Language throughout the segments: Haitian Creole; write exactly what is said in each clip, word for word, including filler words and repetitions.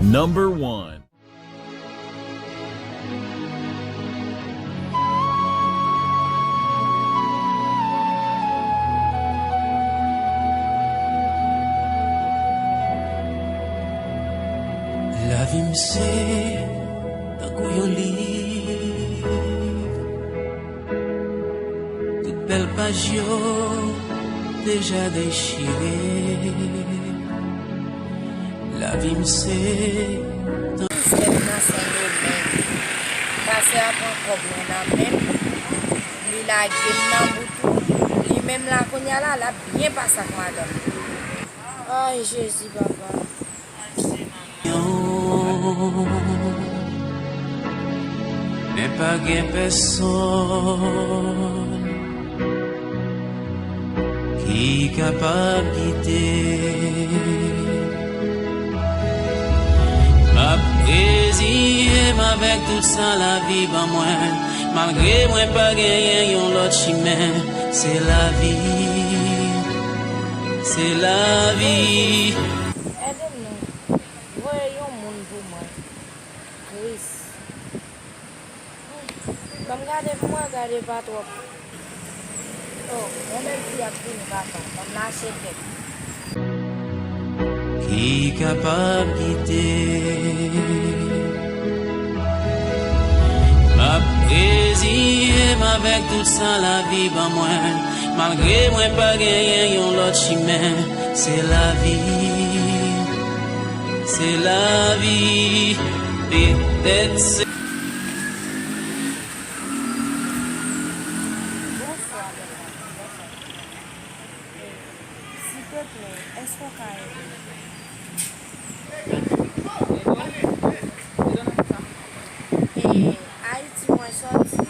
Number one. Lavi m se tankou yon liv. Tout bèl paj yo deja dechire. Lavi m se. Sèl nan Sendomeng. Pastè a pran kòb mwen nan men m, li lage m nan bout ou. Li menm la kounye a la, l ap byen pase ak madanm li. Ay, Jezi, papa. Men pa gen pèsonn ki kapab kite. M ap reziye m avèk tout sa lavi ban mwen, malgre mwen pa genyen yon lòt chimen. Se lavi, se lavi. Ede m non. Voye yon moun pou mwen. Kris. Ban m gade pou mwen, gade pa twòp. Oh, yon bèl fi ap vini, papa. Ban m lache kèk. Ki kapab kite. M ap reziye m avèk tout sa lavi ban mwen, malgre mwen pa genyen yon lòt chimen. Se lavi, se lavi, petèt se. Bonswa, bèl fanmi. Bonswa. Silteplè, èske w ka ede m? E, Ayiti mwen sòti,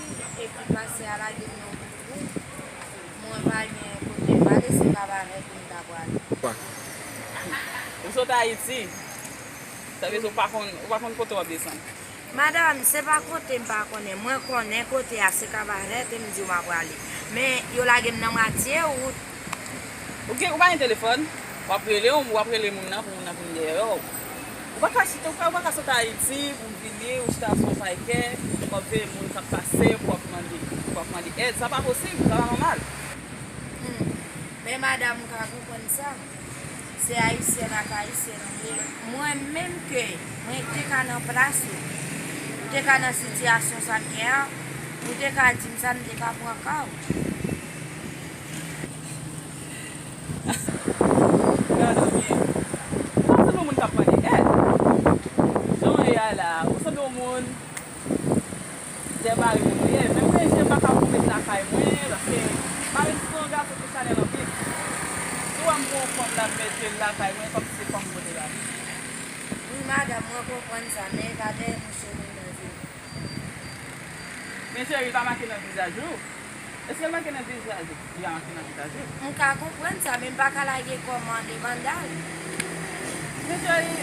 epi pastè a lage m nan bout ou. Mwen pa gen kote m ale, se Kabarè pou m ta pwale. Ou sot Ayiti, sa vle di ou pa konn, ou pa konn kote w ap desann. Madanm, se pa kote m pa konnen. Mwen konnen kote a, se Kabarè, te m di w m ap prale. Men, yo lage m nan mwatye wout. Ou gen, ou pa gen telefòn? W ap rele, w ap rele moun nan pou moun nan vin dèyè w. Ou pa ka chita, ou pa, ou pa ka sot Ayiti pou w vini, ou chita sou yon paykè, w ap veye moun k ap pase, pou w ap mande, pou w ap mande èd. Sa pa posib, sa pa nòmal. Hmm. Men madanm, ou ka konprann sa. Se ayisyèn ak ayisyèn ou ye. Mwen menm ke mwen te ka nan plas ou, ou te ka nan sitiyasyon sa m ye a, ou te ka di m sa, m te ka pran ka w. Gade w byen. Ou pa sanble yon moun k ap mande èd. Jan w ye a la, ou sanble yon moun Dèyè mari moun ou ye. Menm mwen, jen pa ka pou met lakay mwen, paske mari m se yon gason ki chanèl anpil. Si w wè m gon fanm l ap mete l lakay mwen, kòmsi se fanm m pote la. Wi, madanm, mwen konprann sa, men e pa dèyè mouche moun nan vini. Men cheri, li pa make nan vizaj ou. Èske l make nan vizaj ou? Li pa make nan vizaj ou. M ka konprann sa, men m pa ka lage kò m an devan dal. Men cheri,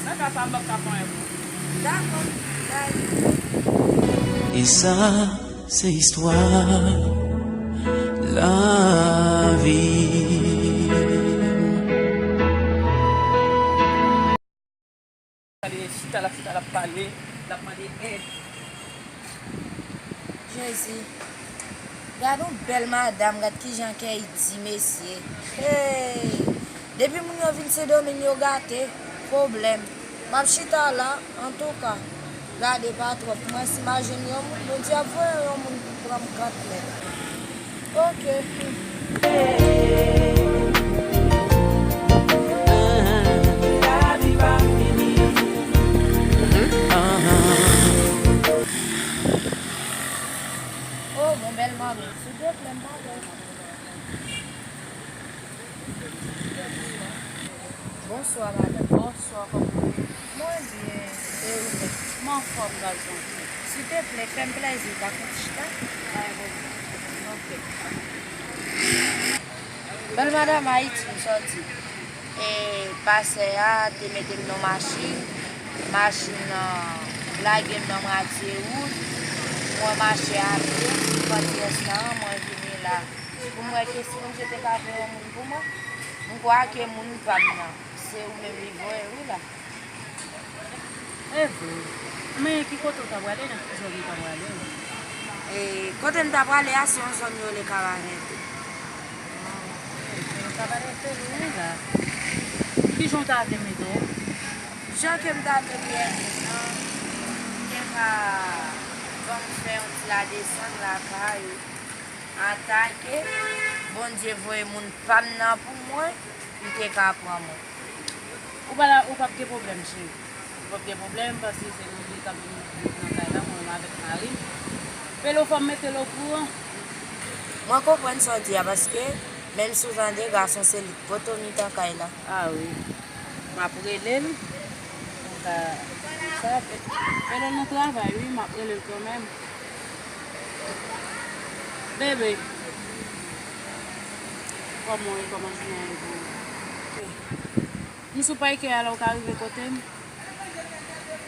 nan ka sa, m p ap ka fè anyen pou ou. Dakò, bay. E sa, se istwa lavi. Gade chita l ap chita, l ap pale, l ap mande èd. Jezi. Gad yon bèl madanm, gad kijan kè y di, mesye. Hey! Depi moun yo vin Sendomeng, yo gate. Pwoblèm. M ap chita la, antouka. Gade pa twòp. Mwen, si m a jwenn yon moun, Bondye ap voye yon moun pou pran m kanmenm. Ok. Oh, bon, bèl manmi. Silteplè, m pa wè. Bonswa, madanm. Bonswa, kòman w ye? Mwen byen, e ou menm? M anfòm, gras Bondye. Silteplè, fè m plèzi, ka fè yon ti chita? Pa gen pwoblèm. Ok. Bèl madanm, Ayiti m sòti. E pastè a te mete m nan machin, machin nan lage m nan mwatye wout, mwen mache a pye, pran ti rès la, mwen vini la. Pou m wè ke si Bondye te ka voye yon moun pou mwen, m kwè ke moun pa m nan, se ou menm li voye wi la. Men ki kote w ta prale, nan ki zòn ou ta prale? E, kote m ta prale a, se yon zòn yo rele Kabarete. Kabarete lwen la. Ki jan w ta vle mete w? Jan ke m ta vle mete m nan, m te ka ban m fè yon ti ladesann lakay ou. Atake, Bondye voye moun pa m nan pou mwen, m te ka pran mwen. Ou pa la, ou p ap gen pwoblèm, cheri. Ou p ap gen pwoblèm, paske se nou de k ap vin viv nan kay la, mwen menm avèk mari m. Pelo, fò m mete l okouran. Mwen konprann sa w di a, paske menm si w tande gason se li k pote w nan kay la. A wi. M ap rele l. Ou ka di sa. Pelo, nan travay, wi, m ap rele l kanmenm. Bebe. Kòman w ye? Kòman jounen an ye pou ou? M sou pay kè a la, ou ka rive kote m?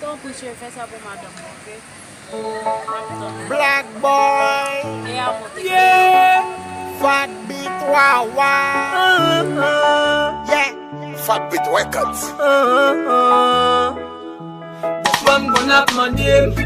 Tanpri, cheri, fè sa pou madanm mwen, oke? M ap tann ou. Black boy, E a monte. Yeah, Fat Beat Wawa. Yeah, Fat Beat Records. Fanm konn ap mande m,